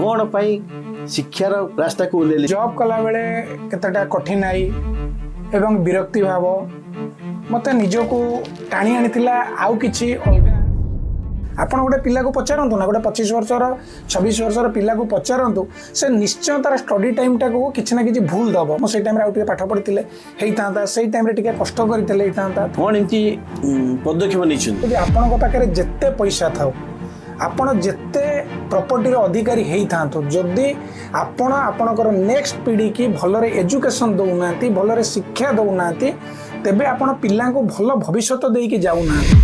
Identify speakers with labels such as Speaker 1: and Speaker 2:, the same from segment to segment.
Speaker 1: କ'ଣ ପାଇଁ ଶିକ୍ଷାର ରାସ୍ତାକୁ ଓହ୍ଲେଇଲେ?
Speaker 2: ଜବ୍ କଲାବେଳେ କେତେଟା କଠିନାଇ ଏବଂ ବିରକ୍ତି ଭାବ ମୋତେ ନିଜକୁ ଟାଣି ଆଣିଥିଲା ଆଉ କିଛି ଅଲଗା। ଆପଣ ଗୋଟେ ପିଲାକୁ ପଚାରନ୍ତୁ ନା, ଗୋଟେ 25 ବର୍ଷର 26 ବର୍ଷର ପିଲାକୁ ପଚାରନ୍ତୁ, ସେ ନିଶ୍ଚୟ ତାର ଷ୍ଟଡି ଟାଇମ୍ଟାକୁ କିଛି ନା କିଛି ଭୁଲ ଦେବ। ମୁଁ ସେଇ ଟାଇମ୍ରେ ଆଉ ଟିକେ ପାଠ ପଢ଼ିଥିଲେ ହେଇଥାନ୍ତା, ସେଇ ଟାଇମ୍ରେ ଟିକେ କଷ୍ଟ କରିଥିଲେ ହେଇଥାନ୍ତା।
Speaker 1: କ'ଣ ଏମିତି ପଦକ୍ଷେପ ନେଇଛନ୍ତି?
Speaker 2: ଯଦି ଆପଣଙ୍କ ପାଖରେ ଯେତେ ପଇସା ଥାଉ, ଆପଣ ଯେତେ ପ୍ରପର୍ଟିର ଅଧିକାରୀ ହେଇଥାନ୍ତୁ, ଯଦି ଆପଣ ଆପଣଙ୍କର ନେକ୍ସଟ ପିଢ଼ିକି ଭଲରେ ଏଜୁକେସନ୍ ଦେଉନାହାନ୍ତି, ଭଲରେ ଶିକ୍ଷା ଦେଉନାହାନ୍ତି, ତେବେ ଆପଣ ପିଲାଙ୍କୁ ଭଲ ଭବିଷ୍ୟତ ଦେଇକି ଯାଉନାହାନ୍ତି।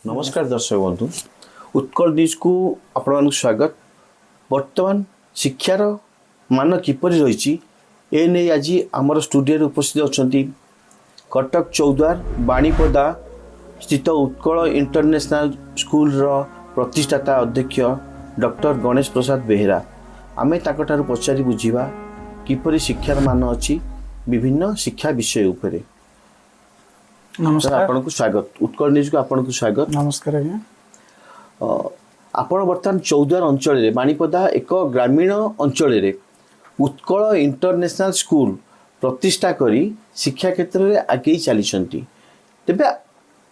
Speaker 1: ନମସ୍କାର ଦର୍ଶକ ବନ୍ଧୁ, ଉତ୍କଳ ନ୍ୟୁଜ୍କୁ ଆପଣମାନଙ୍କୁ ସ୍ୱାଗତ। ବର୍ତ୍ତମାନ ଶିକ୍ଷାର ମାନ କିପରି ରହିଛି ଏ ନେଇ ଆଜି ଆମର ଷ୍ଟୁଡ଼ିଓରେ ଉପସ୍ଥିତ ଅଛନ୍ତି କଟକ ଚୌଦ୍ୱାର ବାଣୀପଦା ସ୍ଥିତ ଉତ୍କଳ ଇଣ୍ଟରନ୍ୟାସନାଲ ସ୍କୁଲର ପ୍ରତିଷ୍ଠାତା ଅଧ୍ୟକ୍ଷ ଡକ୍ଟର ଗଣେଶ ପ୍ରସାଦ ବେହେରା। ଆମେ ତାଙ୍କଠାରୁ ପଚାରି ବୁଝିବା କିପରି ଶିକ୍ଷାର ମାନ ଅଛି ବିଭିନ୍ନ ଶିକ୍ଷା ବିଷୟ ଉପରେ।
Speaker 2: ନମସ୍କାର।
Speaker 1: ଆପଣଙ୍କୁ ସ୍ୱାଗତ, ଉତ୍କଳ ନ୍ୟୁଜ୍କୁ ଆପଣଙ୍କୁ ସ୍ୱାଗତ।
Speaker 2: ନମସ୍କାର ଆଜ୍ଞା।
Speaker 1: ଆପଣ ବର୍ତ୍ତମାନ ଚୌଦ୍ୱାର ଅଞ୍ଚଳରେ, ବାଣୀପଦା ଏକ ଗ୍ରାମୀଣ ଅଞ୍ଚଳରେ ଉତ୍କଳ ଇଣ୍ଟରନ୍ୟାସନାଲ ସ୍କୁଲ ପ୍ରତିଷ୍ଠା କରି ଶିକ୍ଷା କ୍ଷେତ୍ରରେ ଆଗେଇ ଚାଲିଛନ୍ତି। ତେବେ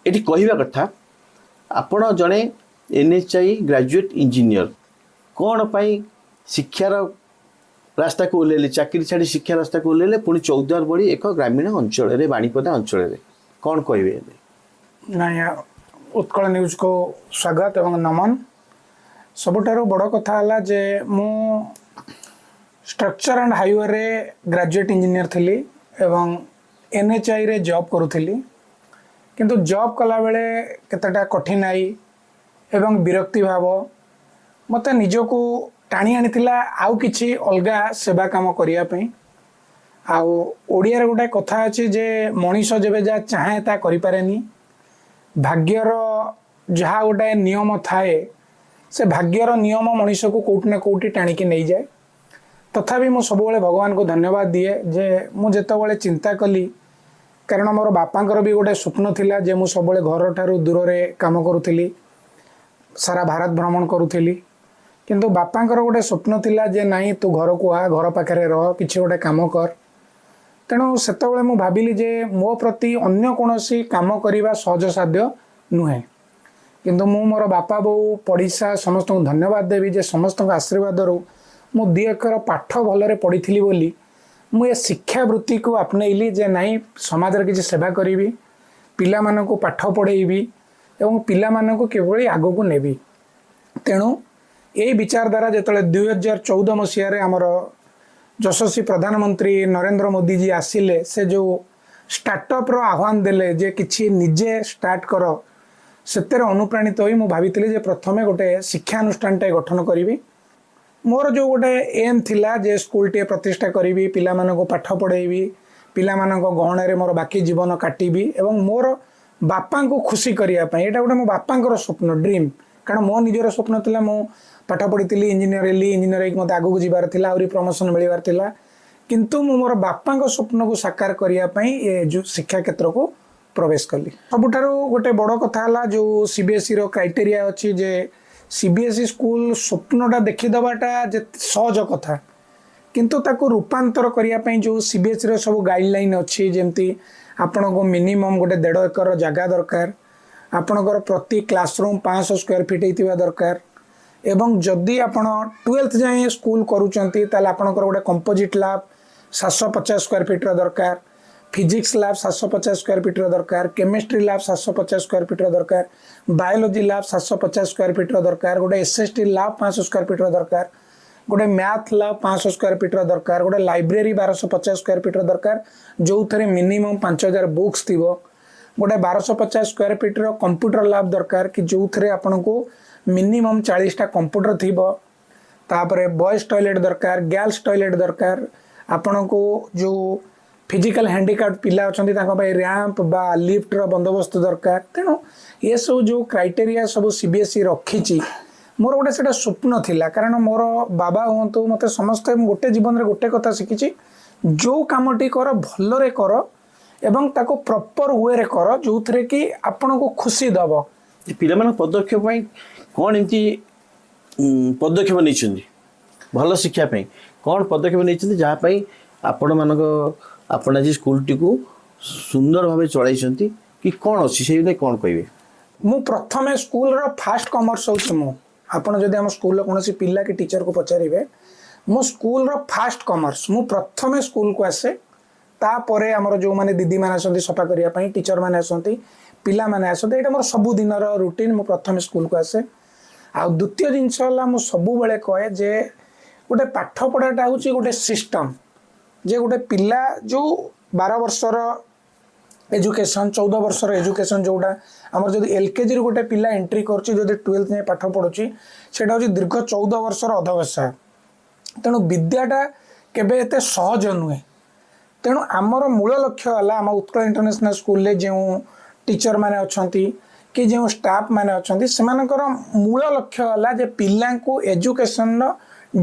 Speaker 1: ଏଠି କହିବା କଥା, ଆପଣ ଜଣେ NHI graduate engineer, କ'ଣ ପାଇଁ ଶିକ୍ଷାର ରାସ୍ତାକୁ ଓହ୍ଲେଇଲେ, ଚାକିରି ଛାଡ଼ି ଶିକ୍ଷା ରାସ୍ତାକୁ ଓହ୍ଲେଇଲେ, ପୁଣି ଚୌଦ୍ୱାର ଭଳି ଏକ ଗ୍ରାମୀଣ ଅଞ୍ଚଳରେ, ବାଣୀପଦା ଅଞ୍ଚଳରେ, କ'ଣ କହିବେ ଏବେ?
Speaker 2: ନାଇଁ, ଉତ୍କଳ ନ୍ୟୁଜ୍କୁ ସ୍ୱାଗତ ଏବଂ ନମନ। ସବୁଠାରୁ ବଡ଼ କଥା ହେଲା ଯେ ମୁଁ ଷ୍ଟ୍ରକ୍ଚର ଆଣ୍ଡ ହାଇୱେରେ ଗ୍ରାଜୁଏଟ୍ ଇଞ୍ଜିନିୟର ଥିଲି ଏବଂ NHIରେ ଜବ୍ କରୁଥିଲି। କିନ୍ତୁ ଜବ୍ କଲାବେଳେ କେତେଟା କଠିନାଇ ଏବଂ ବିରକ୍ତି ଭାବ ମୋତେ ନିଜକୁ ଟାଣି ଆଣିଥିଲା ଆଉ କିଛି ଅଲଗା ସେବା କାମ କରିବା ପାଇଁ। ଆଉ ଓଡ଼ିଆରେ ଗୋଟେ କଥା ଅଛି ଯେ ମଣିଷ ଯେବେ ଯାହା ଚାହେଁ ତା କରିପାରେନି। ଭାଗ୍ୟର ଯାହା ଗୋଟାଏ ନିୟମ ଥାଏ, ସେ ଭାଗ୍ୟର ନିୟମ ମଣିଷକୁ କେଉଁଠି ନା କେଉଁଠି ଟାଣିକି ନେଇଯାଏ। ତଥାପି ମୁଁ ସବୁବେଳେ ଭଗବାନଙ୍କୁ ଧନ୍ୟବାଦ ଦିଏ ଯେ ମୁଁ ଯେତେବେଳେ ଚିନ୍ତା କଲି, କାରଣ ମୋର ବାପାଙ୍କର ବି ଗୋଟେ ସ୍ୱପ୍ନ ଥିଲା ଯେ ମୁଁ ସବୁବେଳେ ଘରଠାରୁ ଦୂରରେ କାମ କରୁଥିଲି, ସାରା ଭାରତ ଭ୍ରମଣ କରୁଥିଲି, କିନ୍ତୁ ବାପାଙ୍କର ଗୋଟେ ସ୍ୱପ୍ନ ଥିଲା ଯେ ନାଇଁ, ତୁ ଘରକୁ ଆ, ଘର ପାଖରେ ରହ, କିଛି ଗୋଟେ କାମ କର। ତେଣୁ ସେତେବେଳେ ମୁଁ ଭାବିଲି ଯେ ମୋ ପ୍ରତି ଅନ୍ୟ କୌଣସି କାମ କରିବା ସହଜସାଧ୍ୟ ନୁହେଁ। କିନ୍ତୁ ମୁଁ ମୋର ବାପା ବୋଉ, ପଡ଼ିଶା ସମସ୍ତଙ୍କୁ ଧନ୍ୟବାଦ ଦେବି ଯେ ସମସ୍ତଙ୍କ ଆଶୀର୍ବାଦରୁ ମୁଁ 2 ଅକ୍ଷର ପାଠ ଭଲରେ ପଢ଼ିଥିଲି ବୋଲି ମୁଁ ଏ ଶିକ୍ଷାବୃତ୍ତିକୁ ଆପଣେଇଲି ଯେ ନାଇଁ, ସମାଜର କିଛି ସେବା କରିବି, ପିଲାମାନଙ୍କୁ ପାଠ ପଢ଼େଇବି ଏବଂ ପିଲାମାନଙ୍କୁ କିଭଳି ଆଗକୁ ନେବି। ତେଣୁ ଏଇ ବିଚାରଧାରା ଯେତେବେଳେ 2014 ମସିହାରେ ଆମର ଯଶସ୍ୱୀ ପ୍ରଧାନମନ୍ତ୍ରୀ ନରେନ୍ଦ୍ର ମୋଦିଜୀ ଆସିଲେ, ସେ ଯେଉଁ ଷ୍ଟାର୍ଟଅପ୍ର ଆହ୍ୱାନ ଦେଲେ ଯେ କିଛି ନିଜେ ଷ୍ଟାର୍ଟ କର, ସେଥିରେ ଅନୁପ୍ରାଣିତ ହୋଇ ମୁଁ ଭାବିଥିଲି ଯେ ପ୍ରଥମେ ଗୋଟେ ଶିକ୍ଷାନୁଷ୍ଠାନଟାଏ ଗଠନ କରିବି। ମୋର ଯେଉଁ ଗୋଟେ ଏମ୍ ଥିଲା ଯେ ସ୍କୁଲଟିଏ ପ୍ରତିଷ୍ଠା କରିବି, ପିଲାମାନଙ୍କୁ ପାଠ ପଢ଼େଇବି, ପିଲାମାନଙ୍କ ଗହଣରେ ମୋର ବାକି ଜୀବନ କାଟିବି ଏବଂ ମୋର ବାପାଙ୍କୁ ଖୁସି କରିବା ପାଇଁ, ଏଇଟା ଗୋଟେ ମୋ ବାପାଙ୍କର ସ୍ୱପ୍ନ, ଡ୍ରିମ୍। କାରଣ ମୋ ନିଜର ସ୍ୱପ୍ନ ଥିଲା, ମୁଁ ପାଠ ପଢ଼ିଥିଲି, ଇଞ୍ଜିନିୟର ହେଲି, ଇଞ୍ଜିନିୟର ହେଇକି ମୋତେ ଆଗକୁ ଯିବାର ଥିଲା, ଆହୁରି ପ୍ରମୋସନ୍ ମିଳିବାର ଥିଲା, କିନ୍ତୁ ମୁଁ ମୋର ବାପାଙ୍କ ସ୍ୱପ୍ନକୁ ସାକାର କରିବା ପାଇଁ ଏ ଯେଉଁ ଶିକ୍ଷା କ୍ଷେତ୍ରକୁ ପ୍ରବେଶ କଲି। ସବୁଠାରୁ ଗୋଟେ ବଡ଼ କଥା ହେଲା ଯେଉଁ CBSEର କ୍ରାଇଟେରିଆ ଅଛି ଯେ CBSE school ସ୍ୱପ୍ନଟା ଦେଖିଦେବାଟା ଯେ ସହଜ କଥା, କିନ୍ତୁ ତାକୁ ରୂପାନ୍ତର କରିବା ପାଇଁ ଯେଉଁ CBSEର ସବୁ ଗାଇଡ଼ଲାଇନ୍ ଅଛି, ଯେମିତି ଆପଣଙ୍କୁ ମିନିମମ୍ ଗୋଟେ 1.5 ଏକର ଜାଗା ଦରକାର, ଆପଣଙ୍କର ପ୍ରତି କ୍ଲାସରୁମ୍ 500 ସ୍କୋୟାର ଫିଟ୍ ହେଇଥିବା ଦରକାର, ଏବଂ ଯଦି ଆପଣ 12th ଯାଏଁ ସ୍କୁଲ କରୁଛନ୍ତି ତାହେଲେ ଆପଣଙ୍କର ଗୋଟେ କମ୍ପୋଜିଟ୍ ଲ୍ୟାବ୍ 750 ସ୍କୋୟାର ଫିଟ୍ର ଦରକାର, ଫିଜିକ୍ସ ଲ୍ୟାବ୍ 750 ସ୍କୋୟାର ଫିଟ୍ର ଦରକାର, କେମିଷ୍ଟ୍ରି ଲ୍ୟାବ୍ 750 ସ୍କୋୟାର ଫିଟ୍ର ଦରକାର, ବାୟୋଲୋଜି ଲ୍ୟାବ୍ 750 ସ୍କୋୟାର ଫିଟ୍ର ଦରକାର, ଗୋଟେ SST lab 500 square ଫିଟ୍ର ଦରକାର, ଗୋଟେ ମ୍ୟାଥ୍ ଲ୍ୟାବ୍ 500 ସ୍କୋୟାର ଫିଟ୍ର ଦରକାର, ଗୋଟେ ଲାଇବ୍ରେରୀ 1250 ସ୍କୋୟାର ଫିଟ୍ର ଦରକାର ଯେଉଁଥିରେ ମିନିମମ୍ 5000 ବୁକ୍ସ ଥିବ, ଗୋଟେ 1250 ସ୍କୋୟାର ଫିଟ୍ର କମ୍ପ୍ୟୁଟର ଲ୍ୟାବ୍ ଦରକାର କି ଯେଉଁଥିରେ ଆପଣଙ୍କୁ ମିନିମମ୍ 40ଟା କମ୍ପ୍ୟୁଟର ଥିବ, ତାପରେ ବଏଜ୍ ଟଏଲେଟ୍ ଦରକାର, ଗାର୍ଲସ ଟଏଲେଟ୍ ଦରକାର, ଆପଣଙ୍କୁ ଯେଉଁ ଫିଜିକାଲ ହ୍ୟାଣ୍ଡିକାପ୍ଟ ପିଲା ଅଛନ୍ତି ତାଙ୍କ ପାଇଁ ର୍ୟାମ୍ପ ବା ଲିଫ୍ଟର ବନ୍ଦୋବସ୍ତ ଦରକାର। ତେଣୁ ଏସବୁ ଯେଉଁ କ୍ରାଇଟେରିଆ ସବୁ CBSE ରଖିଛି, ମୋର ଗୋଟେ ସେଇଟା ସ୍ୱପ୍ନ ଥିଲା। କାରଣ ମୋର ବାବା ହୁଅନ୍ତୁ, ମୋତେ ସମସ୍ତେ, ମୁଁ ଗୋଟେ ଜୀବନରେ ଗୋଟେ କଥା ଶିଖିଛି, ଯେଉଁ କାମଟି କର ଭଲରେ କର ଏବଂ ତାକୁ ପ୍ରପର ୱେରେ କର ଯେଉଁଥିରେ କି ଆପଣଙ୍କୁ ଖୁସି ଦେବ।
Speaker 1: ଏ ପିଲାମାନଙ୍କ ପଦକ୍ଷେପ ପାଇଁ କ'ଣ ଏମିତି ପଦକ୍ଷେପ ନେଇଛନ୍ତି? ଭଲ ଶିକ୍ଷା ପାଇଁ କ'ଣ ପଦକ୍ଷେପ ନେଇଛନ୍ତି ଯାହା ପାଇଁ ଆପଣ ଆଜି ସ୍କୁଲଟିକୁ ସୁନ୍ଦର ଭାବେ ଚଳାଇଛନ୍ତି କି କ'ଣ ଅଛି, ସେଇ ନେଇ କ'ଣ କହିବେ?
Speaker 2: ମୁଁ ପ୍ରଥମେ ସ୍କୁଲର ଫାଷ୍ଟ କମର୍ସ ହେଉଛି ମୁଁ। ଆପଣ ଯଦି ଆମ ସ୍କୁଲର କୌଣସି ପିଲା କି ଟିଚରକୁ ପଚାରିବେ, ମୁଁ ସ୍କୁଲର ଫାଷ୍ଟ କମର୍ସ, ମୁଁ ପ୍ରଥମେ ସ୍କୁଲକୁ ଆସେ। ତାପରେ ଆମର ଯେଉଁମାନେ ଦିଦିମାନେ ଆସନ୍ତି ସଫା କରିବା ପାଇଁ, ଟିଚର ମାନେ ଆସନ୍ତି, ପିଲାମାନେ ଆସନ୍ତି। ଏଇଟା ମୋର ସବୁଦିନର ରୁଟିନ୍, ମୁଁ ପ୍ରଥମେ ସ୍କୁଲକୁ ଆସେ। ଆଉ ଦ୍ୱିତୀୟ ଜିନିଷ ହେଲା, ମୁଁ ସବୁବେଳେ କହେ ଯେ ଗୋଟେ ପାଠ ପଢ଼ାଟା ହେଉଛି ଗୋଟେ ସିଷ୍ଟମ୍, ଯେ ଗୋଟେ ପିଲା ଯେଉଁ 12 ବର୍ଷର ଏଜୁକେସନ୍, 14 ବର୍ଷର ଏଜୁକେସନ୍, ଯେଉଁଟା ଆମର ଯଦି LKGରୁ ଗୋଟେ ପିଲା ଏଣ୍ଟ୍ରି କରୁଛି, ଯଦି 12th ଯାଏଁ ପାଠ ପଢ଼ୁଛି, ସେଇଟା ହେଉଛି ଦୀର୍ଘ 14 ବର୍ଷର ଅଧ୍ୟବସାୟ। ତେଣୁ ବିଦ୍ୟାଟା କେବେ ଏତେ ସହଜ ନୁହେଁ। ତେଣୁ ଆମର ମୂଳ ଲକ୍ଷ୍ୟ ହେଲା, ଆମ ଉତ୍କଳ ଇଣ୍ଟରନ୍ୟାସନାଲ୍ ସ୍କୁଲରେ ଯେଉଁ ଟିଚର ମାନେ ଅଛନ୍ତି କି ଯେଉଁ ଷ୍ଟାଫ୍ ମାନେ ଅଛନ୍ତି, ସେମାନଙ୍କର ମୂଳ ଲକ୍ଷ୍ୟ ହେଲା ଯେ ପିଲାଙ୍କୁ ଏଜୁକେସନ୍ର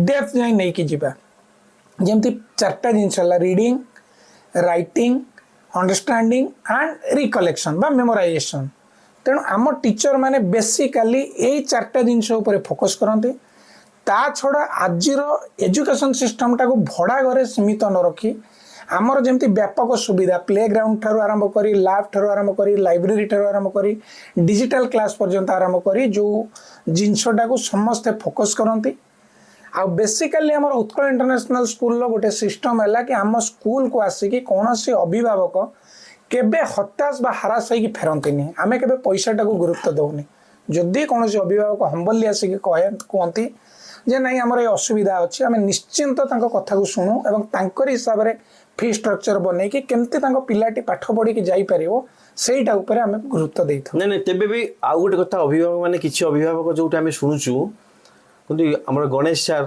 Speaker 2: ଡେପ୍ଥ ଯାଏଁ ନେଇକି ଯିବା। ଯେମିତି ଚାରିଟା ଜିନିଷ ହେଲା reading, writing, understanding and recollection ବା ମେମୋରାଇଜେସନ୍। ତେଣୁ ଆମ ଟିଚର ମାନେ ବେସିକାଲି ଏଇ ଚାରିଟା ଜିନିଷ ଉପରେ ଫୋକସ୍ କରନ୍ତି। ତା ଛଡ଼ା ଆଜିର ଏଜୁକେସନ୍ ସିଷ୍ଟମଟାକୁ ଭଡ଼ା ଘରେ ସୀମିତ ନ ରଖି ଆମର ଯେମିତି ବ୍ୟାପକ ସୁବିଧା, ପ୍ଲେ ଗ୍ରାଉଣ୍ଡ ଠାରୁ ଆରମ୍ଭ କରି, ଲାବ୍ ଠାରୁ ଆରମ୍ଭ କରି, ଲାଇବ୍ରେରୀ ଠାରୁ ଆରମ୍ଭ କରି, ଡିଜିଟାଲ କ୍ଲାସ୍ ପର୍ଯ୍ୟନ୍ତ ଆରମ୍ଭ କରି, ଯେଉଁ ଜିନିଷଟାକୁ ସମସ୍ତେ ଫୋକସ୍ କରନ୍ତି। ଆଉ ବେସିକାଲି ଆମର ଉତ୍କଳ ଇଣ୍ଟରନ୍ୟାସନାଲ୍ ସ୍କୁଲର ଗୋଟେ ସିଷ୍ଟମ୍ ହେଲା କି ଆମ ସ୍କୁଲକୁ ଆସିକି କୌଣସି ଅଭିଭାବକ କେବେ ହତାଶ ବା ହାରାସ ହେଇକି ଫେରନ୍ତିନି। ଆମେ କେବେ ପଇସାଟାକୁ ଗୁରୁତ୍ୱ ଦେଉନି। ଯଦି କୌଣସି ଅଭିଭାବକ ହମ୍ବଲି ଆସିକି କୁହନ୍ତି ଯେ ନାଇଁ, ଆମର ଏ ଅସୁବିଧା ଅଛି, ଆମେ ନିଶ୍ଚିନ୍ତ ତାଙ୍କ କଥାକୁ ଶୁଣୁ ଏବଂ ତାଙ୍କରି ହିସାବରେ ଫି ଷ୍ଟ୍ରକ୍ଚର ବନେଇକି କେମିତି ତାଙ୍କ ପିଲାଟି ପାଠ ପଢ଼ିକି ଯାଇପାରିବ, ସେଇଟା ଉପରେ ଆମେ ଗୁରୁତ୍ୱ ଦେଇଥାଉ।
Speaker 1: ନାଇଁ ନାଇଁ, ତେବେ ବି ଆଉ ଗୋଟେ କଥା, ଅଭିଭାବକ ମାନେ, କିଛି ଅଭିଭାବକ ଯୋଉଟା ଆମେ ଶୁଣୁଛୁ, କିନ୍ତୁ ଆମର ଗଣେଶ ସାର୍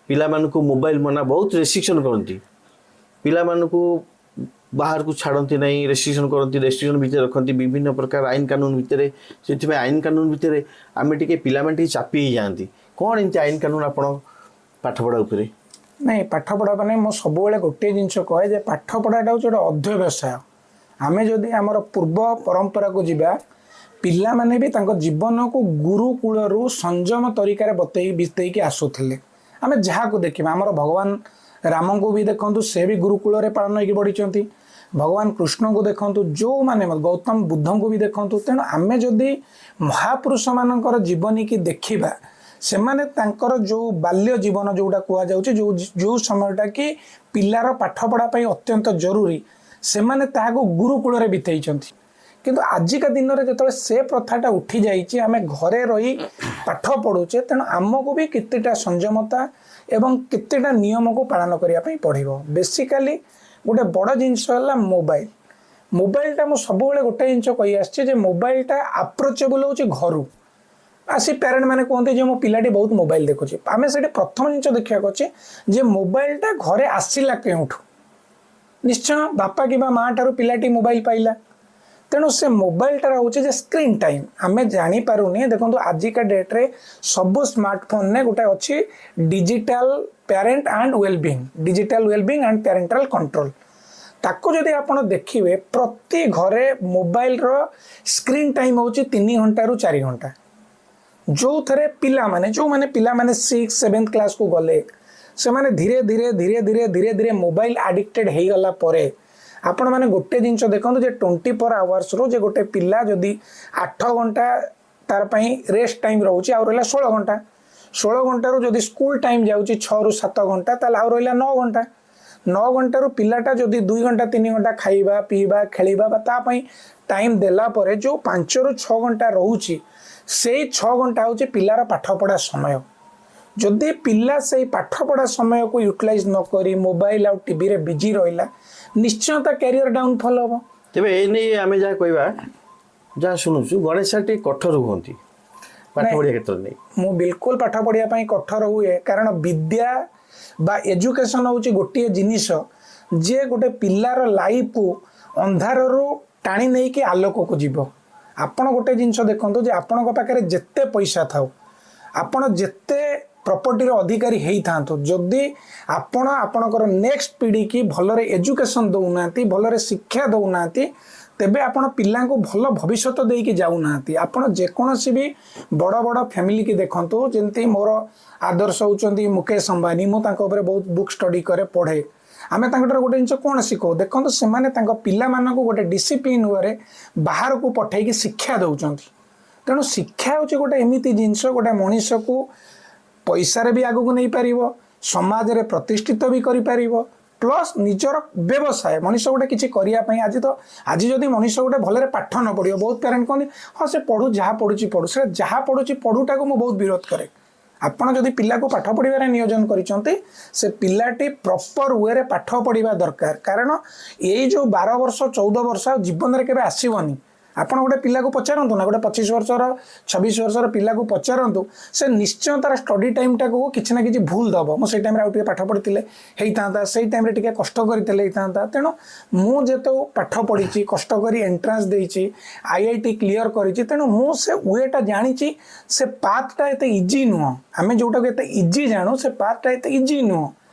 Speaker 1: ପିଲାମାନଙ୍କୁ ମୋବାଇଲ ମନା, ବହୁତ ରେଷ୍ଟ୍ରିକ୍ସନ୍ କରନ୍ତି, ପିଲାମାନଙ୍କୁ ବାହାରକୁ ଛାଡ଼ନ୍ତି ନାହିଁ, ରେଷ୍ଟ୍ରିକ୍ସନ୍ କରନ୍ତି, ରେଷ୍ଟ୍ରିକ୍ସନ୍ ଭିତରେ ରଖନ୍ତି ବିଭିନ୍ନ ପ୍ରକାର ଆଇନ କାନୁନ ଭିତରେ। ସେଥିପାଇଁ ଆଇନ କାନୁନ ଭିତରେ ଆମେ ଟିକେ ପିଲାମାନେ ଟିକେ ଚାପି ହେଇଯାଆନ୍ତି। କ'ଣ ଏମିତି ଆଇନ କାନୁନ ଆପଣ ପାଠପଢ଼ା ଉପରେ?
Speaker 2: ନାଇଁ, ପାଠପଢ଼ା ମାନେ ମୁଁ ସବୁବେଳେ ଗୋଟିଏ ଜିନିଷ କହେ ଯେ ପାଠପଢ଼ାଟା ହେଉଛି ଗୋଟେ ଅଧ୍ୟବସାୟ। ଆମେ ଯଦି ଆମର ପୂର୍ବ ପରମ୍ପରାକୁ ଯିବା, ପିଲାମାନେ ବି ତାଙ୍କ ଜୀବନକୁ ଗୁରୁକୂଳରୁ ସଂଯମ ତରିକାରେ ବିତେଇକି ଆସୁଥିଲେ। ଆମେ ଯାହାକୁ ଦେଖିବା, ଆମର ଭଗବାନ ରାମଙ୍କୁ ବି ଦେଖନ୍ତୁ, ସେ ବି ଗୁରୁକୂଳରେ ପାଳନ ହେଇକି ବଢ଼ିଛନ୍ତି। ଭଗବାନ କୃଷ୍ଣଙ୍କୁ ଦେଖନ୍ତୁ, ଯେଉଁମାନେ ଗୌତମ ବୁଦ୍ଧଙ୍କୁ ବି ଦେଖନ୍ତୁ। ତେଣୁ ଆମେ ଯଦି ମହାପୁରୁଷମାନଙ୍କର ଜୀବନୀକି ଦେଖିବା, ସେମାନେ ତାଙ୍କର ଯେଉଁ ବାଲ୍ୟ ଜୀବନ ଯେଉଁଟା କୁହାଯାଉଛି, ଯେଉଁ ଯେଉଁ ସମୟଟା କି ପିଲାର ପାଠପଢ଼ା ପାଇଁ ଅତ୍ୟନ୍ତ ଜରୁରୀ, ସେମାନେ ତାହାକୁ ଗୁରୁକୂଳରେ ବିତେଇଛନ୍ତି। କିନ୍ତୁ ଆଜିକା ଦିନରେ ଯେତେବେଳେ ସେ ପ୍ରଥାଟା ଉଠି ଯାଇଛି, ଆମେ ଘରେ ରହି ପାଠ ପଢ଼ୁଛେ, ତେଣୁ ଆମକୁ ବି କେତେଟା ସଂଯମତା ଏବଂ କେତେଟା ନିୟମକୁ ପାଳନ କରିବା ପାଇଁ ପଡ଼ିବ। ବେସିକାଲି ଗୋଟେ ବଡ଼ ଜିନିଷ ହେଲା ମୋବାଇଲ। ମୋବାଇଲଟା ମୁଁ ସବୁବେଳେ ଗୋଟେ ଜିନିଷ କହି ଆସିଛି ଯେ ମୋବାଇଲଟା ଆପ୍ରୋଚେବୁଲ୍ ହେଉଛି ଘରୁ ଆସି ପ୍ୟାରେଣ୍ଟ ମାନେ କୁହନ୍ତି ଯେ ମୋ ପିଲାଟି ବହୁତ ମୋବାଇଲ ଦେଖୁଛି। ଆମେ ସେଠି ପ୍ରଥମ ଜିନିଷ ଦେଖିବାକୁ ଅଛି ଯେ ମୋବାଇଲଟା ଘରେ ଆସିଲା କେଉଁଠୁ। ନିଶ୍ଚୟ ବାପା କିମ୍ବା ମା ଠାରୁ ପିଲାଟି ମୋବାଇଲ ପାଇଲା। ତେଣୁ ସେ ମୋବାଇଲଟା ରହୁଛି ଯେ ସ୍କ୍ରିନ୍ ଟାଇମ୍ ଆମେ ଜାଣିପାରୁନି। ଦେଖନ୍ତୁ, ଆଜିକା ଡେଟ୍ରେ ସବୁ ସ୍ମାର୍ଟଫୋନରେ ଗୋଟେ ଅଛି digital parent and wellbeing, digital wellbeing and parental control। ତାକୁ ଯଦି ଆପଣ ଦେଖିବେ, ପ୍ରତି ଘରେ ମୋବାଇଲର ସ୍କ୍ରିନ୍ ଟାଇମ୍ ହେଉଛି 3 ଘଣ୍ଟାରୁ 4 ଘଣ୍ଟା, ଯେଉଁଥିରେ ପିଲାମାନେ, ଯେଉଁମାନେ ପିଲାମାନେ 6 7th କ୍ଲାସ୍କୁ ଗଲେ, ସେମାନେ ଧୀରେ ଧୀରେ ଧୀରେ ଧୀରେ ଧୀରେ ଧୀରେ ମୋବାଇଲ ଆଡ଼ିକ୍ଟେଡ଼ ହେଇଗଲା ପରେ ଆପଣମାନେ ଗୋଟେ ଜିନିଷ ଦେଖନ୍ତୁ ଯେ 24 ଆୱାର୍ସରୁ ଯେ ଗୋଟେ ପିଲା ଯଦି 8 ଘଣ୍ଟା ତାର ପାଇଁ ରେଷ୍ଟ ଟାଇମ୍ ରହୁଛି, ଆଉ ରହିଲା 16 ଘଣ୍ଟା। 16 ଘଣ୍ଟାରୁ ଯଦି ସ୍କୁଲ ଟାଇମ୍ ଯାଉଛି 6ରୁ 7 ଘଣ୍ଟା, ତାହେଲେ ଆଉ ରହିଲା 9 ଘଣ୍ଟା। 9 ଘଣ୍ଟାରୁ ପିଲାଟା ଯଦି 2 ଘଣ୍ଟା 3 ଘଣ୍ଟା ଖାଇବା ପିଇବା ଖେଳିବା ବା ତା ପାଇଁ ଟାଇମ୍ ଦେଲା ପରେ ଯେଉଁ 5ରୁ 6 ଘଣ୍ଟା ରହୁଛି, ସେଇ 6 ଘଣ୍ଟା ହେଉଛି ପିଲାର ପାଠପଢ଼ା ସମୟ। ଯଦି ପିଲା ସେଇ ପାଠପଢ଼ା ସମୟକୁ ୟୁଟିଲାଇଜ୍ ନ କରି ମୋବାଇଲ ଆଉ ଟିଭିରେ ବିଜି ରହିଲା, ନିଶ୍ଚୟ ତା କ୍ୟାରିୟର ଡାଉନଫଲ୍ ହେବ।
Speaker 1: ତେବେ ଏ ନେଇ ଆମେ ଯାହା କହିବା, ଯାହା ଶୁଣୁଛୁ, ଗଣେଶ ସାର୍ ଟିକେ କଠୋର ହୁଅନ୍ତି ପାଠ ପଢ଼ିବା କ୍ଷେତ୍ରରେ ନେଇ।
Speaker 2: ମୁଁ ବିଲକୁଲ ପାଠ ପଢ଼ିବା ପାଇଁ କଠୋର ହୁଏ, କାରଣ ବିଦ୍ୟା ବା ଏଜୁକେସନ୍ ହେଉଛି ଗୋଟିଏ ଜିନିଷ ଯିଏ ଗୋଟେ ପିଲାର ଲାଇଫକୁ ଅନ୍ଧାରରୁ ଟାଣି ନେଇକି ଆଲୋକକୁ ଯିବ। ଆପଣ ଗୋଟେ ଜିନିଷ ଦେଖନ୍ତୁ ଯେ ଆପଣଙ୍କ ପାଖରେ ଯେତେ ପଇସା ଥାଉ, ଆପଣ ଯେତେ ପ୍ରପର୍ଟିର ଅଧିକାରୀ ହେଇଥାନ୍ତୁ, ଯଦି ଆପଣ ଆପଣଙ୍କର ନେକ୍ସଟ ପିଢ଼ିକି ଭଲରେ ଏଜୁକେସନ୍ ଦେଉନାହାନ୍ତି, ଭଲରେ ଶିକ୍ଷା ଦେଉନାହାନ୍ତି, ତେବେ ଆପଣ ପିଲାଙ୍କୁ ଭଲ ଭବିଷ୍ୟତ ଦେଇକି ଯାଉନାହାନ୍ତି। ଆପଣ ଯେକୌଣସି ବି ବଡ଼ ବଡ଼ ଫ୍ୟାମିଲିକି ଦେଖନ୍ତୁ, ଯେମିତି ମୋର ଆଦର୍ଶ ହେଉଛନ୍ତି ମୁକେଶ ଅମ୍ବାନୀ, ମୁଁ ତାଙ୍କ ଉପରେ ବହୁତ ବୁକ୍ ଷ୍ଟଡି କରେ, ପଢ଼େ। ଆମେ ତାଙ୍କଠାରୁ ଗୋଟେ ଜିନିଷ କ'ଣ ଶିଖଉ? ଦେଖନ୍ତୁ, ସେମାନେ ତାଙ୍କ ପିଲାମାନଙ୍କୁ ଗୋଟେ ଡିସିପ୍ଲିନ୍ ୱେରେ ବାହାରକୁ ପଠେଇକି ଶିକ୍ଷା ଦେଉଛନ୍ତି। ତେଣୁ ଶିକ୍ଷା ହେଉଛି ଗୋଟେ ଏମିତି ଜିନିଷ, ଗୋଟେ ମଣିଷକୁ ପଇସାରେ ବି ଆଗକୁ ନେଇପାରିବ, ସମାଜରେ ପ୍ରତିଷ୍ଠିତ ବି କରିପାରିବ, ପ୍ଲସ୍ ନିଜର ବ୍ୟବସାୟ, ମଣିଷ ଗୋଟେ କିଛି କରିବା ପାଇଁ। ଆଜି ଯଦି ମଣିଷ ଗୋଟେ ଭଲରେ ପାଠ ନ ପଢ଼ିବ, ବହୁତ ପ୍ୟାରେଣ୍ଟ କହନ୍ତି, ହଁ, ସେ ପଢ଼ୁ, ଯାହା ପଢ଼ୁଛି ପଢ଼ୁ। ସେଟା ଯାହା ପଢ଼ୁଛି ପଢ଼ୁଟାକୁ ମୁଁ ବହୁତ ବିରୋଧ କରେ। ଆପଣ ଯଦି ପିଲାକୁ ପାଠ ପଢ଼ିବାରେ ନିୟୋଜନ କରିଛନ୍ତି, ସେ ପିଲାଟି ପ୍ରପର ୱେରେ ପାଠ ପଢ଼ିବା ଦରକାର। କାରଣ ଏଇ ଯେଉଁ 12 ବର୍ଷ, 14 ବର୍ଷ ଆଉ ଜୀବନରେ କେବେ ଆସିବନି। ଆପଣ ଗୋଟେ ପିଲାକୁ ପଚାରନ୍ତୁ ନା, ଗୋଟେ 25 ବର୍ଷର, 26 ବର୍ଷର ପିଲାକୁ ପଚାରନ୍ତୁ, ସେ ନିଶ୍ଚୟ ତାର ଷ୍ଟଡି ଟାଇମ୍ଟାକୁ କିଛି ନା କିଛି ଭୁଲ ଦେବ। ମୁଁ ସେଇ ଟାଇମ୍ରେ ଆଉ ଟିକେ ପାଠ ପଢ଼ିଥିଲେ ହେଇଥାନ୍ତା, ସେଇ ଟାଇମ୍ରେ ଟିକେ କଷ୍ଟ କରିଥିଲେ ହେଇଥାନ୍ତା। ତେଣୁ ମୁଁ ଯେହେତୁ ପାଠ ପଢ଼ିଛି, କଷ୍ଟ କରି ଏଣ୍ଟ୍ରାନ୍ସ ଦେଇଛି, ଆଇଆଇଟି କ୍ଲିଅର କରିଛି, ତେଣୁ ମୁଁ ସେ ୱେଟା ଜାଣିଛି। ସେ ପାଥଟା ଏତେ ଇଜି ନୁହଁ। ଆମେ ଯେଉଁଟାକୁ ଏତେ ଇଜି ଜାଣୁ, ସେ ପାଥଟା ଏତେ ଇଜି ନୁହଁ।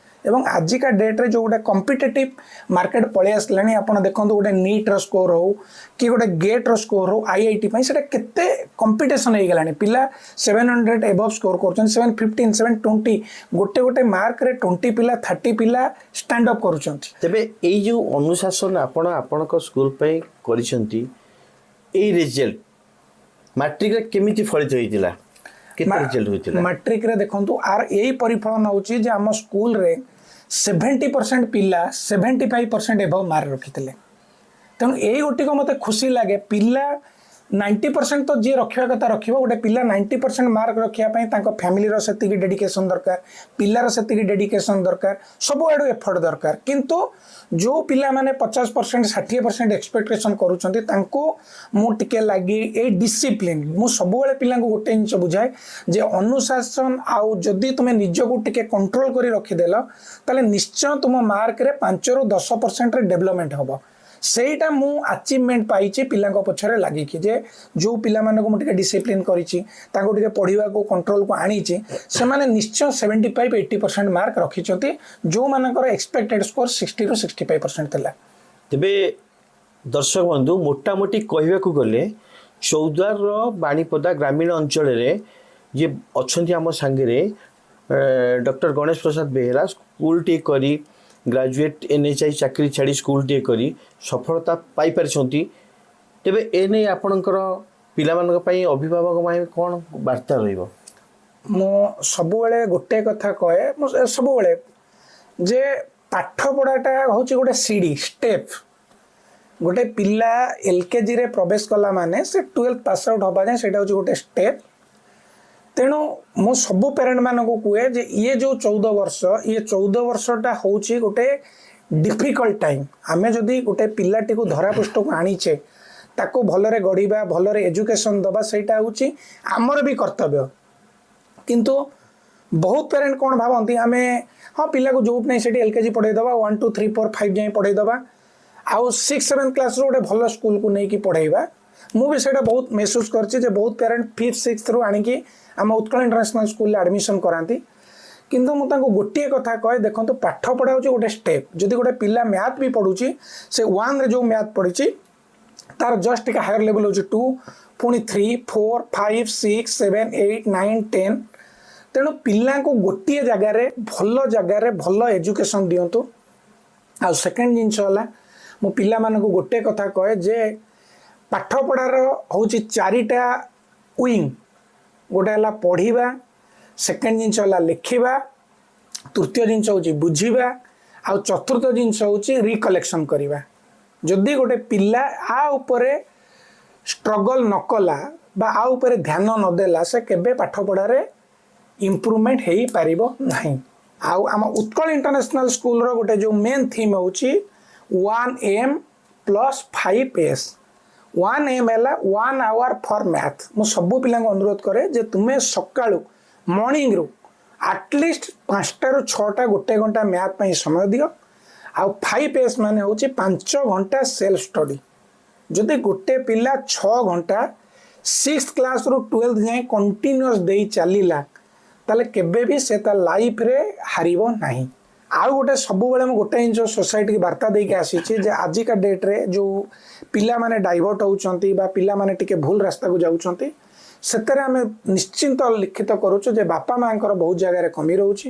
Speaker 2: ଏବଂ ଆଜିକା ଡେଟ୍ରେ ଯେଉଁ ଗୋଟେ କମ୍ପିଟେଟିଭ୍ ମାର୍କେଟ ପଳେଇ ଆସିଲାଣି, ଆପଣ ଦେଖନ୍ତୁ, ଗୋଟେ ନିଟ୍ର ସ୍କୋର ହଉ କି ଗୋଟେ ଗେଟ୍ର ସ୍କୋର ହଉ ଆଇଆଇଟି ପାଇଁ, ସେଇଟା କେତେ କମ୍ପିଟିସନ୍ ହେଇଗଲାଣି। ପିଲା 700 ଏବଭ୍ ସ୍କୋର କରୁଛନ୍ତି, 715, 720, ଗୋଟେ ଗୋଟେ ମାର୍କରେ 20 ପିଲା, 30 ପିଲା ଷ୍ଟାଣ୍ଡ ଅପ୍ କରୁଛନ୍ତି।
Speaker 1: ତେବେ ଏଇ ଯେଉଁ ଅନୁଶାସନ ଆପଣ ଆପଣଙ୍କ ସ୍କୁଲ ପାଇଁ କରିଛନ୍ତି, ଏଇ ରେଜଲ୍ଟ ମାଟ୍ରିକରେ କେମିତି ଫଳିତ ହେଇଥିଲା? କେତେ ରେଜଲ୍ଟ ହୋଇଥିଲା?
Speaker 2: ମାଟ୍ରିକରେ ଦେଖନ୍ତୁ, ଆର ଏଇ ପରିଫଳନ ହେଉଛି ଯେ ଆମ ସ୍କୁଲରେ 70% ପିଲା 75% ଏବଭ୍ ମାର୍କ ରଖିଥିଲେ। ତେଣୁ ଏଇ ଗୋଟିକ ମୋତେ ଖୁସି ଲାଗେ। ପିଲା 90% ତ ଯିଏ ରଖିବା କଥା ରଖିବ। ଗୋଟେ ପିଲା 90% ମାର୍କ ରଖିବା ପାଇଁ ତାଙ୍କ ଫ୍ୟାମିଲିର ସେତିକି ଡେଡିକେସନ୍ ଦରକାର, ପିଲାର ସେତିକି ଡେଡିକେସନ୍ ଦରକାର, ସବୁଆଡ଼ୁ ଏଫର୍ଟ ଦରକାର। କିନ୍ତୁ ଯେଉଁ ପିଲାମାନେ 50%, 60% ଏକ୍ସପେକ୍ଟେସନ୍ କରୁଛନ୍ତି, ତାଙ୍କୁ ମୁଁ ଟିକେ ଲାଗି ଏଇ ଡିସିପ୍ଲିନ୍। ମୁଁ ସବୁବେଳେ ପିଲାଙ୍କୁ ଗୋଟେ ଜିନିଷ ବୁଝାଏ ଯେ ଅନୁଶାସନ ଆଉ ଯଦି ତୁମେ ନିଜକୁ ଟିକେ କଣ୍ଟ୍ରୋଲ କରି ରଖିଦେଲ, ତାହେଲେ ନିଶ୍ଚୟ ତୁମ ମାର୍କରେ 5ରୁ 10%ରେ ଡେଭଲପମେଣ୍ଟ ହେବ। ସେଇଟା ମୁଁ ଆଚିଭମେଣ୍ଟ ପାଇଛି ପିଲାଙ୍କ ପଛରେ ଲାଗିକି, ଯେ ଯେଉଁ ପିଲାମାନଙ୍କୁ ମୁଁ ଟିକେ ଡିସିପ୍ଲିନ୍ କରିଛି, ତାଙ୍କୁ ଟିକେ ପଢ଼ିବାକୁ କଣ୍ଟ୍ରୋଲକୁ ଆଣିଛି, ସେମାନେ ନିଶ୍ଚୟ 75, 80% ମାର୍କ ରଖିଛନ୍ତି, ଯେଉଁମାନଙ୍କର ଏକ୍ସପେକ୍ଟେଡ୍ ସ୍କୋର 60ରୁ 65% ଥିଲା।
Speaker 1: ତେବେ ଦର୍ଶକ ବନ୍ଧୁ, ମୋଟାମୋଟି କହିବାକୁ ଗଲେ ଚୌଦ୍ୱାରର ବାଣିପଦା ଗ୍ରାମୀଣ ଅଞ୍ଚଳରେ ଯିଏ ଅଛନ୍ତି ଆମ ସାଙ୍ଗରେ, ଡକ୍ଟର ଗଣେଶ ପ୍ରସାଦ ବେହେରା, ସ୍କୁଲଟିଏ କରି, ଗ୍ରାଜୁଏଟ୍ ଏନ୍ଏଚ୍ଆଇ ଚାକିରି ଛାଡ଼ି ସ୍କୁଲଟିଏ କରି ସଫଳତା ପାଇପାରିଛନ୍ତି। ତେବେ ଏ ନେଇ ଆପଣଙ୍କର ପିଲାମାନଙ୍କ ପାଇଁ, ଅଭିଭାବକ ପାଇଁ କ'ଣ ବାର୍ତ୍ତା ରହିବ?
Speaker 2: ମୁଁ ସବୁବେଳେ ଗୋଟେ କଥା କହେ, ମୁଁ ସବୁବେଳେ ଯେ ପାଠ ପଢ଼ାଟା ହେଉଛି ଗୋଟେ ସିଡ଼ି, ଷ୍ଟେପ୍। ଗୋଟେ ପିଲା ଏଲ୍କେଜିରେ ପ୍ରବେଶ କଲା ମାନେ ସେ 12th pass out ହେବା ଯାଏଁ ସେଇଟା ହେଉଛି ଗୋଟେ ଷ୍ଟେପ୍। ତେଣୁ ମୁଁ ସବୁ ପ୍ୟାରେଣ୍ଟମାନଙ୍କୁ କୁହେ ଯେ ଇଏ ଯେଉଁ 14 ବର୍ଷ, ଇଏ 14 ବର୍ଷଟା ହେଉଛି ଗୋଟେ ଡିଫିକଲ୍ଟ ଟାଇମ୍। ଆମେ ଯଦି ଗୋଟେ ପିଲାଟିକୁ ଧରାପୃଷ୍ଠକୁ ଆଣିଛେ, ତାକୁ ଭଲରେ ଗଢ଼ିବା, ଭଲରେ ଏଜୁକେସନ୍ ଦେବା, ସେଇଟା ହେଉଛି ଆମର ବି କର୍ତ୍ତବ୍ୟ। କିନ୍ତୁ ବହୁତ ପ୍ୟାରେଣ୍ଟ କ'ଣ ଭାବନ୍ତି, ଆମେ ହଁ, ପିଲାକୁ ଯେଉଁଠି ନାହିଁ ସେଠି ଏଲ୍ କେଜି ପଢ଼େଇଦେବା, 1, 2, 3, 4, 5 ଯାଏଁ ପଢ଼େଇଦେବା, ଆଉ ସିକ୍ସ ସେଭେନ୍ କ୍ଲାସ୍ରୁ ଗୋଟେ ଭଲ ସ୍କୁଲକୁ ନେଇକି ପଢ଼େଇବା। ମୁଁ ବି ସେଇଟା ବହୁତ ମେହସୁସ କରିଛି ଯେ ବହୁତ ପ୍ୟାରେଣ୍ଟ ଫିଫ୍ଥ ସିକ୍ସଥରୁ ଆଣିକି ଆମ ଉତ୍କଳ ଇଣ୍ଟରନ୍ୟାସନାଲ୍ ସ୍କୁଲରେ ଆଡ଼ମିସନ୍ କରାନ୍ତି। କିନ୍ତୁ ମୁଁ ତାଙ୍କୁ ଗୋଟିଏ କଥା କହେ, ଦେଖନ୍ତୁ, ପାଠ ପଢ଼ା ହେଉଛି ଗୋଟେ ଷ୍ଟେପ୍। ଯଦି ଗୋଟେ ପିଲା ମ୍ୟାଥ୍ ବି ପଢ଼ୁଛି, ସେ ୱାନ୍ରେ ଯେଉଁ ମ୍ୟାଥ୍ ପଢ଼ିଛି, ତାର ଜଷ୍ଟ ଟିକେ ହାୟର ଲେଭେଲ୍ ହେଉଛି ଟୁ, ପୁଣି 3, 4, 5, 6, 7, 8, 9, 10। ତେଣୁ ପିଲାଙ୍କୁ ଗୋଟିଏ ଜାଗାରେ, ଭଲ ଜାଗାରେ ଭଲ ଏଜୁକେସନ୍ ଦିଅନ୍ତୁ। ଆଉ ସେକେଣ୍ଡ ଜିନିଷ ହେଲା, ମୁଁ ପିଲାମାନଙ୍କୁ ଗୋଟେ କଥା କହେ ଯେ ପାଠପଢ଼ାର ହେଉଛି ଚାରିଟା ୱିଙ୍ଗ। ଗୋଟେ ହେଲା ପଢ଼ିବା, ସେକେଣ୍ଡ ଜିନିଷ ହେଲା ଲେଖିବା, ତୃତୀୟ ଜିନିଷ ହେଉଛି ବୁଝିବା, ଆଉ ଚତୁର୍ଥ ଜିନିଷ ହେଉଛି ରିକଲେକ୍ସନ୍ କରିବା। ଯଦି ଗୋଟେ ପିଲା ଆ ଉପରେ ଷ୍ଟ୍ରଗଲ୍ ନ କଲା ବା ଆ ଉପରେ ଧ୍ୟାନ ନଦେଲା, ସେ କେବେ ପାଠପଢ଼ାରେ ଇମ୍ପ୍ରୁଭମେଣ୍ଟ ହେଇପାରିବ ନାହିଁ। ଆଉ ଆମ ଉତ୍କଳ ଇଣ୍ଟରନ୍ୟାସନାଲ୍ ସ୍କୁଲର ଗୋଟେ ଯେଉଁ ମେନ୍ ଥିମ୍ ହେଉଛି 1M plus 5S। 1M ହେଲା ୱାନ୍ ଆୱାର ଫର୍ ମ୍ୟାଥ୍। ମୁଁ ସବୁ ପିଲାଙ୍କୁ ଅନୁରୋଧ କରେ ଯେ ତୁମେ ସକାଳୁ ମର୍ଣ୍ଣିଂରୁ ଆଟଲିଷ୍ଟ 5ଟାରୁ 6ଟା 1 ଘଣ୍ଟା ମ୍ୟାଥ୍ ପାଇଁ ସମୟ ଦିଅ। ଆଉ 5S ମାନେ ହେଉଛି 5 ଘଣ୍ଟା ସେଲ୍ଫ ଷ୍ଟଡି। ଯଦି ଗୋଟେ ପିଲା 6 ଘଣ୍ଟା 6th କ୍ଲାସ୍ରୁ 12th ଯାଏଁ କଣ୍ଟିନ୍ୟୁଅସ୍ ଦେଇ ଚାଲିଲା, ତାହେଲେ କେବେ ବି ସେ ତା ଲାଇଫରେ ହାରିବ ନାହିଁ। ଆଉ ଗୋଟେ ସବୁବେଳେ ମୁଁ ଗୋଟେ ଜିନିଷ ସୋସାଇଟିକି ବାର୍ତ୍ତା ଦେଇକି ଆସିଛି ଯେ ଆଜିକା ଡେଟ୍ରେ ଯେଉଁ ପିଲାମାନେ ଡାଇଭର୍ଟ ହେଉଛନ୍ତି ବା ପିଲାମାନେ ଟିକେ ଭୁଲ ରାସ୍ତାକୁ ଯାଉଛନ୍ତି, ସେଥିରେ ଆମେ ନିଶ୍ଚିନ୍ତ ଲିଖିତ କରୁଛୁ ଯେ ବାପା ମାଆଙ୍କର ବହୁତ ଜାଗାରେ କମି ରହୁଛି।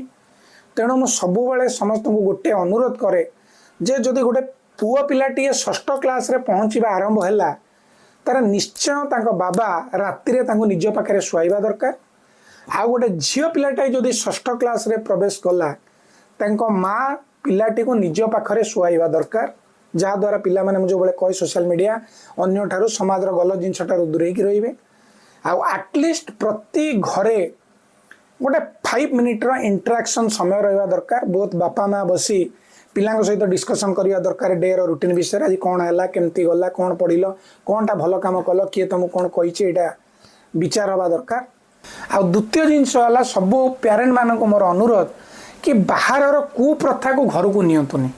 Speaker 2: ତେଣୁ ମୁଁ ସବୁବେଳେ ସମସ୍ତଙ୍କୁ ଗୋଟେ ଅନୁରୋଧ କରେ ଯେ ଯଦି ଗୋଟେ ପୁଅ ପିଲାଟିଏ 6ଷ୍ଠ କ୍ଲାସ୍ରେ ପହଞ୍ଚିବା ଆରମ୍ଭ ହେଲା, ତାର ନିଶ୍ଚୟ ତାଙ୍କ ବାବା ରାତିରେ ତାଙ୍କୁ ନିଜ ପାଖରେ ଶୁଆଇବା ଦରକାର। ଆଉ ଗୋଟେ ଝିଅ ପିଲାଟାଏ ଯଦି 6ଷ୍ଠ କ୍ଲାସ୍ରେ ପ୍ରବେଶ କଲା, ତାଙ୍କ ମା ପିଲାଟିକୁ ନିଜ ପାଖରେ ଶୁଆଇବା ଦରକାର। ଯାହାଦ୍ୱାରା ପିଲାମାନେ, ମୁଁ ଯେଉଁବେଳେ କହେ, ସୋସିଆଲ ମିଡ଼ିଆ ଅନ୍ୟଠାରୁ, ସମାଜର ଗଲତ ଜିନିଷଠାରୁ ଦୂରେଇକି ରହିବେ। ଆଉ ଆଟଲିଷ୍ଟ ପ୍ରତି ଘରେ ଗୋଟେ 5 ମିନିଟ୍ର ଇଣ୍ଟରାକ୍ସନ୍ ସମୟ ରହିବା ଦରକାର। ବହୁତ ବାପା ମା ବସି ପିଲାଙ୍କ ସହିତ ଡିସ୍କସନ୍ କରିବା ଦରକାର ଡେର ରୁଟିନ୍ ବିଷୟରେ। ଆଜି କ'ଣ ହେଲା, କେମିତି ଗଲା, କ'ଣ ପଢ଼ିଲ, କ'ଣଟା ଭଲ କାମ କଲ, କିଏ ତୁମକୁ କ'ଣ କହିଛି, ଏଇଟା ବିଚାର ହେବା ଦରକାର। ଆଉ ଦ୍ୱିତୀୟ ଜିନିଷ ହେଲା, ସବୁ ପ୍ୟାରେଣ୍ଟମାନଙ୍କୁ ମୋର ଅନୁରୋଧ କି ବାହାରର କୁପ୍ରଥାକୁ ଘରକୁ ନିଅନ୍ତୁନି।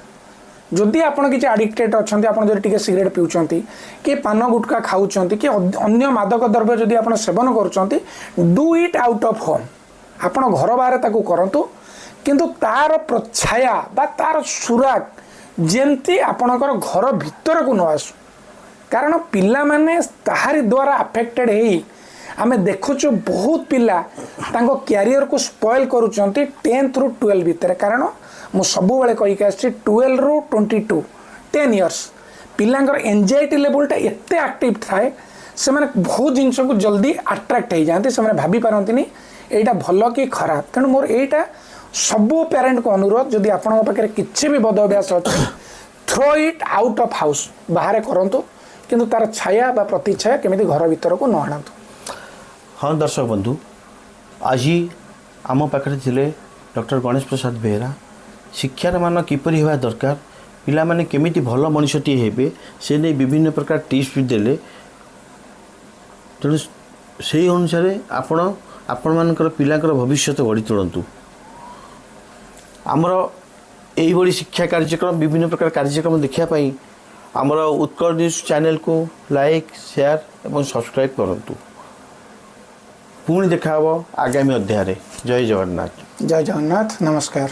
Speaker 2: ଯଦି ଆପଣ କିଛି ଆଡ଼ିକ୍ଟେଡ୍ ଅଛନ୍ତି, ଆପଣ ଯଦି ଟିକେ ସିଗାରେଟ୍ ପିଉଛନ୍ତି କି ପାନ ଗୁଟକା ଖାଉଛନ୍ତି କି ଅନ୍ୟ ମାଦକ ଦ୍ରବ୍ୟ ଯଦି ଆପଣ ସେବନ କରୁଛନ୍ତି, do it out of home। ଆପଣ ଘର ବାହାରେ ତାକୁ କରନ୍ତୁ, କିନ୍ତୁ ତାର ପ୍ରଛାୟା ବା ତାର ସୁରାଗ ଯେମିତି ଆପଣଙ୍କର ଘର ଭିତରକୁ ନ ଆସୁ। କାରଣ ପିଲାମାନେ ତାହାରି ଦ୍ୱାରା ଆଫେକ୍ଟେଡ୍ ହେଇ ଆମେ ଦେଖୁଛୁ ବହୁତ ପିଲା ତାଙ୍କ କ୍ୟାରିୟରକୁ ସ୍ପଏଲ୍ କରୁଛନ୍ତି 10ଥରୁ 12 ଭିତରେ। କାରଣ ମୁଁ ସବୁବେଳେ କହିକି ଆସିଛି, 12ରୁ 22, 10 ଇୟର୍ସ ପିଲାଙ୍କର ଏନ୍ଜାଇଟି ଲେଭେଲଟା ଏତେ ଆକ୍ଟିଭ୍ ଥାଏ, ସେମାନେ ବହୁତ ଜିନିଷକୁ ଜଲ୍ଦି ଆଟ୍ରାକ୍ଟ ହେଇଯାଆନ୍ତି। ସେମାନେ ଭାବି ପାରନ୍ତିନି ଏଇଟା ଭଲ କି ଖରାପ। ତେଣୁ ମୋର ଏଇଟା ସବୁ ପ୍ୟାରେଣ୍ଟକୁ ଅନୁରୋଧ, ଯଦି ଆପଣଙ୍କ ପାଖରେ କିଛି ବି ବଦ ଅଭ୍ୟାସ ଅଛି, throw it out of house। ବାହାରେ କରନ୍ତୁ, କିନ୍ତୁ ତାର ଛାୟା ବା ପ୍ରତିଛାୟା କେମିତି ଘର ଭିତରକୁ ନ ଆଣନ୍ତୁ।
Speaker 1: ହଁ ଦର୍ଶକ ବନ୍ଧୁ, ଆଜି ଆମ ପାଖରେ ଥିଲେ ଡକ୍ଟର ଗଣେଶ ପ୍ରସାଦ ବେହେରା। ଶିକ୍ଷାର ମାନ କିପରି ହେବା ଦରକାର, ପିଲାମାନେ କେମିତି ଭଲ ମଣିଷଟିଏ ହେବେ, ସେ ନେଇ ବିଭିନ୍ନ ପ୍ରକାର ଟିପ୍ସ ବି ଦେଲେ। ତେଣୁ ସେଇ ଅନୁସାରେ ଆପଣ ଆପଣମାନଙ୍କର ପିଲାଙ୍କର ଭବିଷ୍ୟତ ଗଢ଼ି ତୋଳନ୍ତୁ। ଆମର ଏଇଭଳି ଶିକ୍ଷା କାର୍ଯ୍ୟକ୍ରମ, ବିଭିନ୍ନ ପ୍ରକାର କାର୍ଯ୍ୟକ୍ରମ ଦେଖିବା ପାଇଁ ଆମର ଉତ୍କଳ ନ୍ୟୁଜ୍ ଚ୍ୟାନେଲକୁ ଲାଇକ୍, ସେୟାର ଏବଂ ସବସ୍କ୍ରାଇବ୍ କରନ୍ତୁ। ପୁଣି ଦେଖା ହେବ ଆଗାମୀ ଅଧ୍ୟାୟରେ। ଜୟ ଜଗନ୍ନାଥ।
Speaker 2: ଜୟ ଜଗନ୍ନାଥ, ନମସ୍କାର।